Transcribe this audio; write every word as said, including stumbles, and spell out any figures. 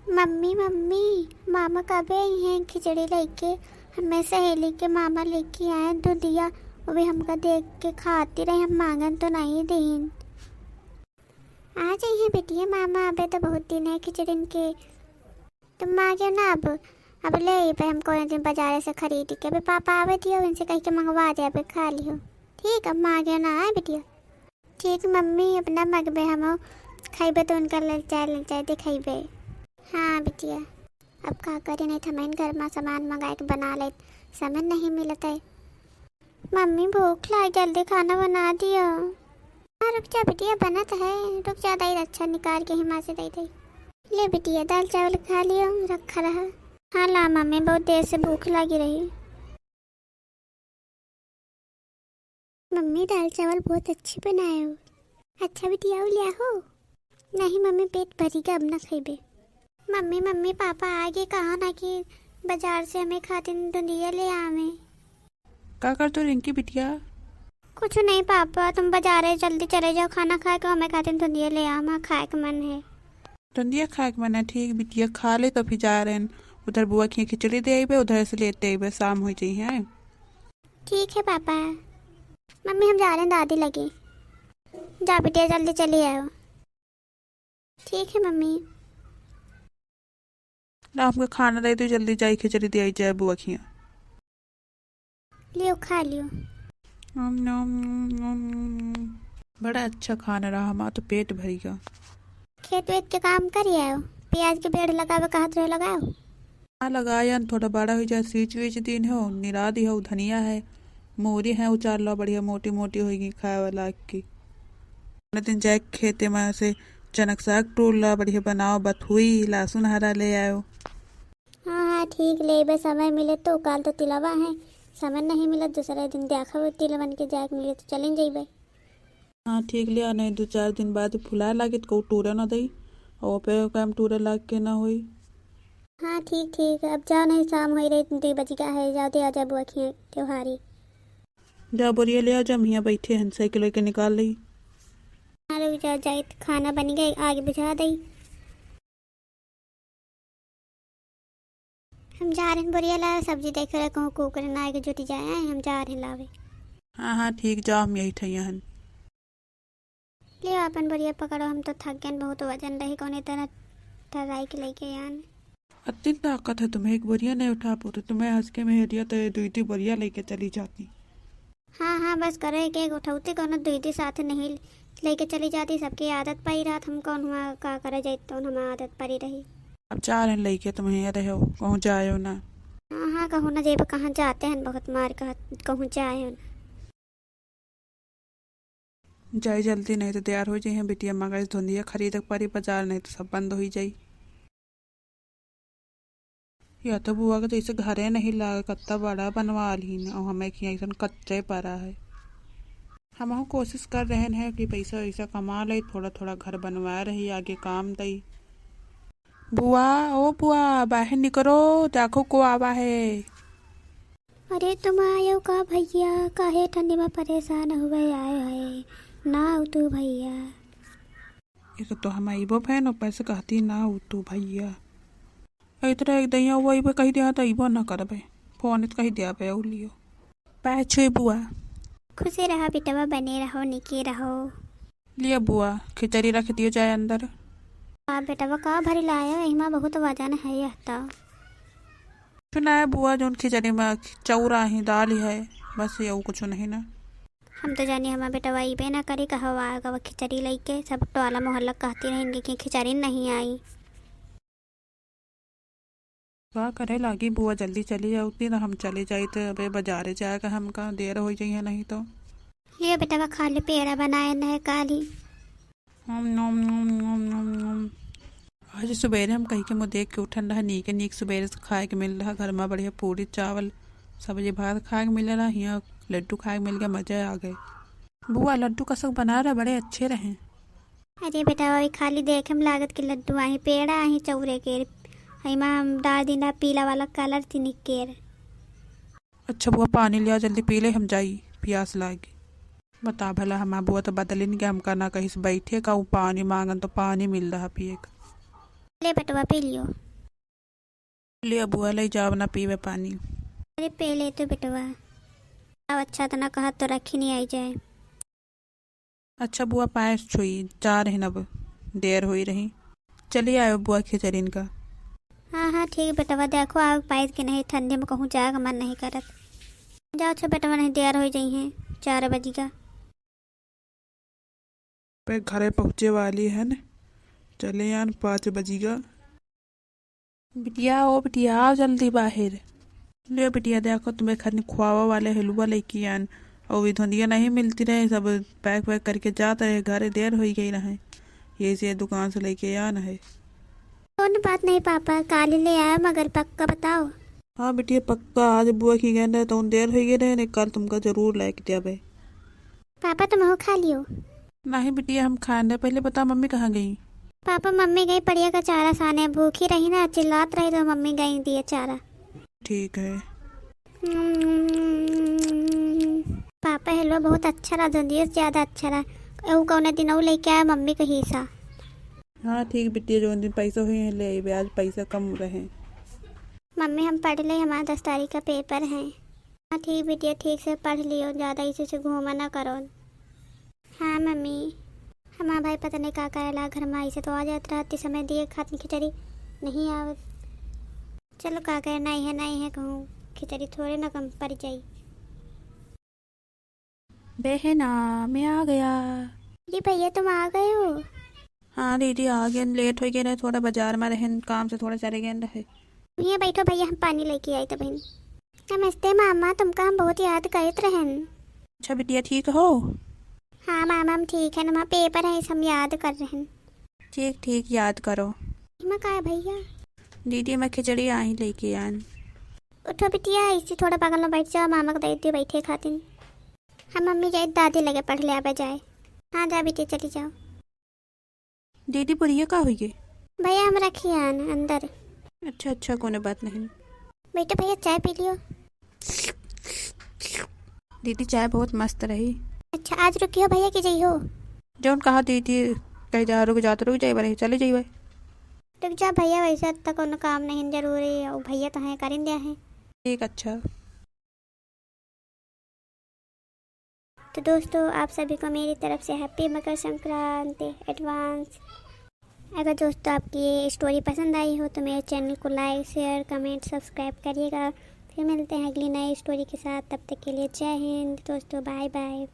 मम्मी, मम्मी, मामा कबे अइहैं खिचड़ी लइके? हमें सहेली के मामा लइके आए दुधिया, वो भी हमका देख के खाती रही, हम मांगन तो नहीं दीन। आ जइहैं बिटिया मामा, अबे तो बहुत दिन है खिचड़िन के। तुम मांगे ना अब, अब ले अइबे हम कौने दिन बाजारे से खरीद के। अबे पापा आवे दियो, उनसे कह के मंगवा दे, अबे खा लियो। ठीक, अब मांगे ना आए बिटिया। ठीक मम्मी, अपना मगबे हमो खइबे तो उनका ललचाए ललचाए देखइबे। हाँ बिटिया, अब का करे, नहीं तो हमइन घर मा सामान मंगाए के बना लेत, समय नहीं मिलत है। मम्मी भूख लाग, जल्दी खाना बना दियो। हाँ रुक जा बिटिया, बनत है, रुक जा, दाई अच्छा निकाल के हिमा से दे दे। ले बिटिया, दाल चावल खा लियो, रखा रहा। हाँ ला मम्मी, बहुत देर से भूख लागी रही। मम्मी, दाल चावल बहुत अच्छे बनाए हो। अच्छा बिटिया, आओ ले आओ। नहीं मम्मी, पेट भरी गा, अब ना खइबे। मम्मी, मम्मी, पापा आगे कहा ना कि बाजार से हमें खातिन धुंधिया ले आवे। का कर तू रिंकी बिटिया? कुछ नहीं पापा, तुम बाजारे जल्दी चले जाओ, खाना खाए के हमें खातिन धुंधिया ले आवा, खाए के मन है। धुंधिया खाए के मन है, ठीक बिटिया, खा ले तो फिर जा रहे हैं। उधर बुआ की खिचड़ी दे आइबे, उधर से लेते आइबे, शाम हो जाइहैं। ठीक है पापा। मम्मी, हम जा रहे हैं दादी लगे। जा बिटिया, जल्दी चली आओ। ठीक है मम्मी। ला, हमके खाना दे दो, जल्दी जाई खिचड़ी दे आई जाए बुआ खिया। लियो, खा लियो। ओम नम, ओम नम। बड़ा अच्छा खाना रहा, हमार तो पेट भरी गा। खेत वेत के काम करी आयो, प्याज के बेड़ लगावे कहत रहे, लगाओ। हाँ, लगायन, थोड़ा बड़ा हो जाए, सींच वींच दीन हो, निरा दी हो, धनिया है, मूरी है, उचार लो, बढ़िया मोटी मोटी होइगी खाए वाला की। दिन जाए खेते में से चनक साग टूर ला, बढ़िया बनाओ, बथुई, लहसुन हरा ले आयो। हाँ, हाँ, ठीक लेबे, समय मिले तो। काल तो तिलवा है, समय नहीं मिलत, दूसरे दिन देखब तिलवन के जाए के मिले तो चलिन जइबे। हाँ, ठीक लिया, नहीं दो चार दिन बाद फुलाए लागे तो कहूँ टूरे ना दई, और पे काम टूरे लाग के ना होई। हाँ, ठीक, ठीक, अब जाओ, नहीं शाम होई रही, दुई बज गया है, जाओ दे आ जाए बुआ खिया त्योहारी। जा बोरिया ले आ, जा, हम हियाँ बैठे हैं, साइकिल लेके निकाल ली। हाँ, रुक जाओ, जाए खाना बन गए, आगे बुझा दई। हम जा रहे हैं बोरिया ला, सब्जी देख रहे कहूँ कुकुर ना आके जुट जाए, हम जा रहे हैं लावे। हाँ, हाँ, ठीक, जाओ, हम यही ठैया हन। ले अपन बोरिया पकड़ो, हम तो थक गए, बहुत वजन रही, कौने तरह ठहराई के लेके आन। अतनी ताकत है तुम्हें, एक बोरिया नहीं उठा पाते, तुम्हें हंस के मेहरिया तो ये दुई दी बोरिया लेके चली जाती। हाँ, हाँ, बस करो, एक एक उठौती, कौनो दुई दी साथ नहीं लेके चली जाती। सबकी आदत पड़ी रहत, हम कौन हुआ का करे जाइत, तो हमार आदत पड़ी रही। अब जा रहे लेके, तुम यहाँ रहो, कहूँ जायो ना। हाँ, हाँ, कहूँ ना जेब, कहाँ जाते हैं, बहुत मार कहत, कहूँ जायो ना। जाई जल्दी, नहीं तो तैयार हो जाइए बिटिया, मगर इस धुंधिया खरीदे के पड़ी बाजार, नहीं तो सब बंद हो जाई। या तो बुआ के जैसे घरे नहीं लागे, कत्ता बड़ा बनवा लीन, और हमें कि ऐसन कच्चे पड़ा है। हमहू कोशिश कर रहे हैं कि पैसा वैसा कमा ले, थोड़ा थोड़ा घर बनवा रही, आगे काम दई। बुआ, ओ बुआ, बाहर निकरो, देखो को आवा है। अरे तुम आयो का भैया, काहे ठंडी में परेशान हुए आए है, ना आउ तू भैया। एक तो हम अइबो भैन, ऊपर से कहती ना आउ तू भैया। इतरा एक दैया वो अइबे कहि दिया तो अइबो ना करबे, फोन इत कहि दिया बे लियो। पाए छुई बुआ। खुशी रहा बेटवा, बने रहो, निके रहो। लिया बुआ, खिचड़ी रख दियो जाए अंदर। आ बेटवा का भरी लाया, इहमा बहुत वजन है यह तो। कुछ ना है बुआ, जोन खिचड़ी में चौरा ही दाल ही है, बस ये कुछ नहीं ना। हम तो जानी हमार बेटवा अइबे ना करी, कहवा आएगा वो खिचड़ी लइके, सब टोला मोहल्ला कहती रहेंगे कि खिचड़ी नहीं आई। का करे लागी बुआ, जल्दी चली जाओ, उतनी ना हम चले जाइत अबे बाजारे जाएगा, हमका देर हो जाइए नहीं तो। लियो बेटवा, खा ले, पेड़ा बनाए न है काली। ओम नोम नोम नोम नोम नोम। आज सुबेरे हम कहीं के मुँह देख के उठन रहा, नीके नीक सुबेरे से खाए के मिल रहा, घर में बढ़िया पूरी चावल सब्जी भात खाए के मिल रहा, हियाँ लड्डू खाए के मिल गया, मजा आ गए। बुआ लड्डू कसक बना रहा, बड़े अच्छे रहे। अरे बेटा, वही खाली देखे में लागत कि लड्डू आही, पेड़ा आही चौरे के। एमा हम डाल दीना पीला वाला कलर तिनिक के। अच्छा बुआ, पानी लिया, जल्दी पी ले, हम जाई, प्यास लागी। बता भला, हमार बुआ तो बदलिन के हमका ना कहीं से बैठे का, उ पानी मांगन तो पानी मिल रहा पिए का। ले बेटवा, पी लियो। ले बुआ, ले जाओ ना पीबे पानी। अरे पी ले तो बेटवा। अब अच्छा तो ना कहा तो रखी नहीं आई जाए। अच्छा बुआ, पाँय छुई, जा रही अब, देर होई रही। चली आयो बुआ खिचड़ी इनका। हाँ, हाँ, ठीक बेटवा, देखो आग पाइत कि नहीं, ठंडी में कहूँ जाए का मन नहीं करत। जाओ अच्छा बेटवा, नहीं देर होई जइहैं, चार बजिगा। पे घरे पहुँचे वाली हन, चले आन पाँच बजिगा। बिटिया, ओ बिटिया, आओ जल्दी बाहर। ले बिटिया, देखो तुम्हें खतनी खुआवा वाले हलुआ लेके आन। और भी धुंधिया नहीं मिलती रहे, सब पैक वैक करके जात रहे, घरे देर होई गई रहे, यही से दुकान से लेके आन है। कौन बात नहीं पापा, काली ले आया, मगर पक्का बताओ। हाँ बिटिया, पक्का, आज बुआ की गए रहे तो देर होई गई रहे, नहीं कल तुमका जरूर लेके देबे। पापा, तुम हो खा लियो। नहीं बिटिया, हम खाए नहीं। पहले बता, मम्मी कहाँ गई? पापा, मम्मी गई पड़िया का चारा साने, भूखी रही ना, चिल्लात रही तो मम्मी गई दिए चारा। ठीक है। पापा, हलवा बहुत अच्छा रहा, धुंधिया से ज्यादा अच्छा रहा। ऊ कौने दिन ऊ लेके आया मम्मी का हिस्सा। हाँ ठीक बिटिया, जौन दिन पैसा हुई है ले अइबे, आज पैसा कम रहे। मम्मी, हम पढ़ ले, हमारा दस तारीख का पेपर है। हाँ ठीक बिटिया, ठीक से पढ़ लियो, ज्यादा इसे से घूमा ना करो। हाँ मम्मी, हमार भाई पता नहीं का करेला घर में, ऐसे तो आ जात रहती समय दिए खातिन खिचड़ी, नहीं आवत। चलो का करे, नहीं है, नहीं है कहूँ, खिचड़ी थोड़े ना कम पड़ जाई। बहना, मैं आ गया। जी भैया, तुम आ गए हो? हाँ दीदी, आ गए, लेट हो गए रहे, थोड़ा बाजार में रहन, काम से थोड़ा चले गए रहे। भैया बैठो भैया, हम पानी लेके आई तब। नमस्ते मामा, तुमका हम बहुत याद करत रहन। अच्छा बिटिया, ठीक हो? हाँ मामा, हम ठीक है, हमार पेपर है, हम याद कर रहन। ठीक ठीक, याद करो। एमा का है भैया? दीदी, मैं खिचड़ी आई लेके आन। उठो बिटिया, इसी थोड़ा बगल में बैठ जाओ, मामा को दे दियो बैठे खातिन। हम मम्मी जाए दादी लगे पढ़ ले आवे जाए। हाँ जा बिटिया, चली जाओ। दीदी, बुढ़िया का हुई है? भैया, हम रखी आन अंदर। अच्छा अच्छा, कोनो बात नहीं। बेटा भैया, चाय पी लियो। दीदी, चाय बहुत मस्त रही। अच्छा, आज रुकियो भैया कि जइहो? जौन कहा दीदी, कहीं जा रुक जात रुक जाए, बने चले जाइए। रुक जा भैया, वैसे तो कोनो काम नहीं जरूरी है, वो भैया तो हैं, करिन दिया है। ठीक, अच्छा। तो दोस्तों, आप सभी को मेरी तरफ से हैप्पी मकर संक्रांति एडवांस। अगर दोस्तों, आपकी ये स्टोरी पसंद आई हो तो मेरे चैनल को लाइक, शेयर, कमेंट, सब्सक्राइब करिएगा। फिर मिलते हैं अगली नई स्टोरी के साथ, तब तक के लिए जय हिंद दोस्तों, बाय बाय।